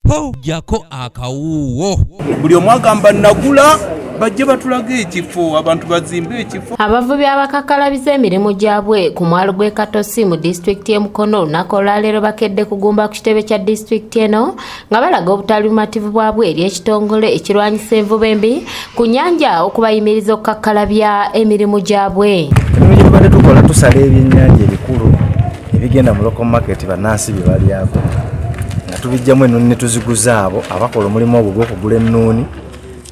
Ho, jjako akawuuwo. Buli omu agamba nagula, bajje batulage ekifo, abantu bazimbe ekifo. Abavubi abakakkalabiza emirimu gyabwe ku mwalo gw'e Katosi mu disitulikiti y'e Mukono olunaku olwaleero bakedde kugumba ku kitebe kya disitulikiti eno nga balaga obutali bumativu bwabwe eri ekitongole ekirwanyisa envuba embi ku nnyanja okubayimiriza okukakkalabya emirimu gyabwe. Emirimu gye tubadde tukola, tusala ebyennyanja ebikulu ebigenda mu local market, bannansi bye balyako, nga tubijjamu ennuuni ne tuziguza abo abakola omulimu ogwo gw'okugula ennuuni,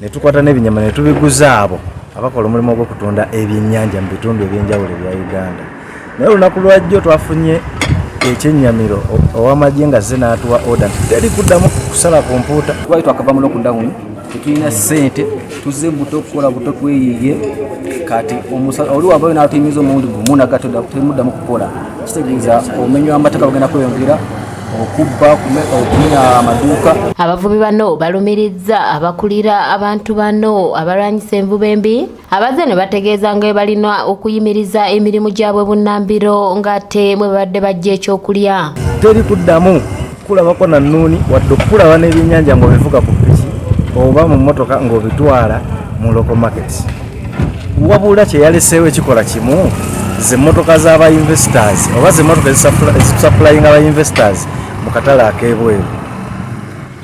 ne tukwata n'ebinyama ne tubiguza abo abakola omulimu ogw'okutunda ebyennyanja mu bitundu ebyenjawulo ebya Uganda. Naye olunaku lwajjo twafunye ekyennyamiro, ow'amagye nga azze n'atuwa order nti teri kuddamu kusala ku mpuuta. Twali twakava mu lockdown, tetulina ssente, tuzze buto okukola buto tweyiye. Kati oli wavayo n'atuyimiza omulundi gumu nagatoda temuddamu kukola, kitegeeza obumenyi w'amateeka bugenda kweyongera, okubba, okumenya amaduuka. Abavubi bano balumirizza abakulira abantu bano abalwanyisa envuba embi abazze ne bategeeza nga bwe balina okuyimiriza emirimu gyabwe bunnambiro, ng'ate mwe babadde bajja ekyokulya. Teri kuddamu kulabako na nnuuni wadde okukulaba n'ebyennyanja ng'obivuga ku piki oba mu mmotoka ng'obitwala mu local market. Wabula kye yaleseewo ekikola kimu, ze mmotoka z'aba investors oba ze mmotoka ezisupplyinga aba investors mu katale ak'ebweru.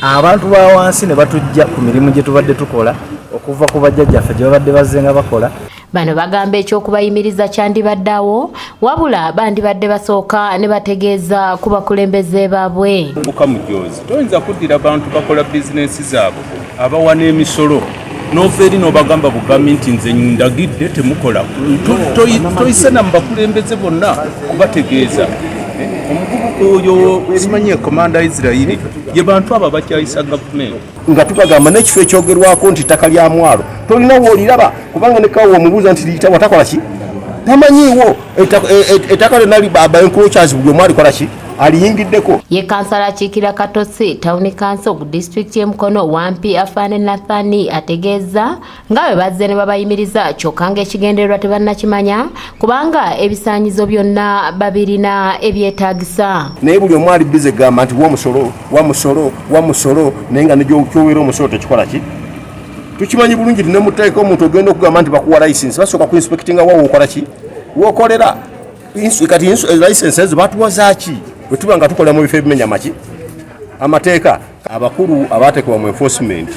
Abantu ba wansi ne batujja ku mirimu gye tubadde tukola okuva ku bajjajjaffe gye babadde bazze nga bakola. Bano bagamba ekyokubayimiriza kyandibaddeawo, wabula bandibadde basooka ne bategeeza ku bakulembeze baabwe. Buka mujozi, toyinza kuddira bantu bakola bizinensi zaabwe, abawa n'emisolo, n'ova eri n'obagamba bugami nti nze ndagidde temukola. Toyise na mu bakulembeze bonna kubategeeza. Omuvubuka oyo simanyi komanda Isirairi ye bantu abo abakyayisa gavumenti. Nga tubagamba n'ekifo ekyogerwako nti ttaka lya mwalo, tolina wooliraba, kubanga ne kawo omubuuza nti liyita watakola ki, tamanyiiwo. Ettaka lyonna ba encroachers, buli omu alikola ki, aliyingiddeko. Ye kansala akiikira Katosi Town Council ku disitulikiti y'e Mukono, Wampi Afaane Nathani, ategeeza nga bwe bazze ne babayimiriza, kyokka ng'ekigendererwa tebannakimanya kubanga ebisaanyizo byonna babirina ebyetaagisa. Naye buli omu ali busy gamba nti wamusolo, wamusolo, wamusolo, naye nga nekyowera omusolo tekikola ki. Tukimanyi bulungi nti nemuteeka omuntu ogenda okugamba nti bakuwa license, basooka ku inspectinga wawe okola ki, wokolera. Kati license ezo batuwa zaaki bwe tuba nga tukola mu bifo ebimenya maki amateeka? Abakulu abateekebwa mu enforcement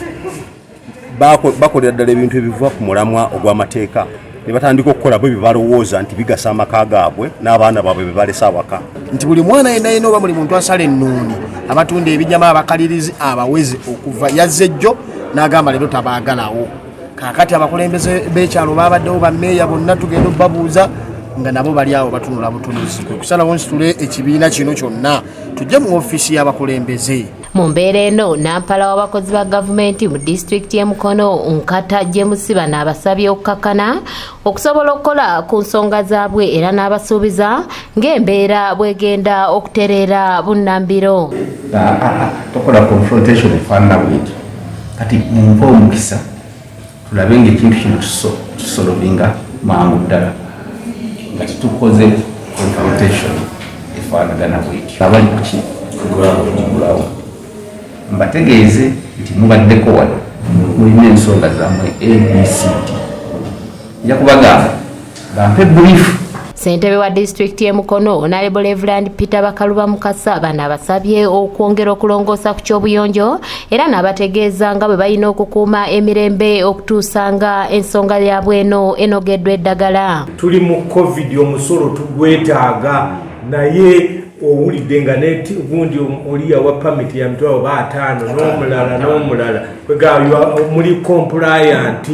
bakolera ddala ebintu ebiva ku mulamwa ogw'amateeka ne batandika okukola bwe byebalowooza nti bigasa amaka gaabwe n'abaana baabwe be balese awaka. Nti buli mwana yenna yenna oba buli muntu asala ennuuni, abatunda ebinyama, abakalirizi, abaweze okuva yazze jjo n'agamba leero tabaagalawo. Kaakati abakulembeze b'ekyalo babaddewo, bammeeya bonna, tugenda obabuuza nga nabo bali awo batunula butunuzi. Kwe kusalawo nsitule ekibiina kino kyonna tujje mu ofiisi y'abakulembeze. Mu mbeera eno, nampala w'abakozi ba gavumenti mu disitulikiti y'e Mukono, Nkata James, bano abasabye okukakkana okusobola okukola ku nsonga zaabwe era n'abasuubiza ng'embeera bwegenda okutereera bunnambiro. Tokola confrontation efaanana bwetyo. Kati mumpe omukisa tulabe nga ekintu kino tusolvinga mangu ddala nga tetukoze confrontation efaanagana bwetyo. Abali kuki kugulawo, mbategeeze nti mubaddeko wano, mulina ensonga zammwe abcd, nja kubagamba bampe brief. Ssentebe wa disitulikiti y'e Mukono, Honorable Reverend Peter Bakaluba Mukasa, bano abasabye okwongera okulongoosa ku kyobuyonjo era n'abategeeza nga bwe balina okukuuma emirembe okutuusa nga ensonga yaabwe eno enogeddwa eddagala. Tuli mu COVID, omusolo tugwetaaga, naye owulidde nga gundi oli yawa permit ya 50,000 n'omulala n'omulala, kwega muli compliant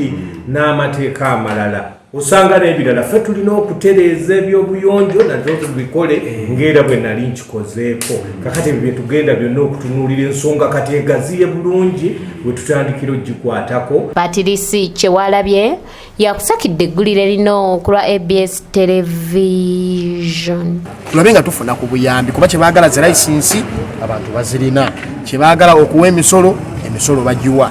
n'amateeka amalala, osanga n'ebirala. Ffe tulina okutereeza ebyobuyonjo nazo tubikole ng'era bwe nali nkikozeeko. Kakati ebyo byetugenda byonna okutunuulira ensonga kati egaziye bulungi we tutandikira ogikwatako. Patirisi Kyewalabye yakusakidde eggulire lino ku lwa ABS Television. Tulabe nga tufuna ku buyambi, kuba kyebaagala ze license abantu bazirina, kyebaagala okuwa emisolo, emisolo bagiwa.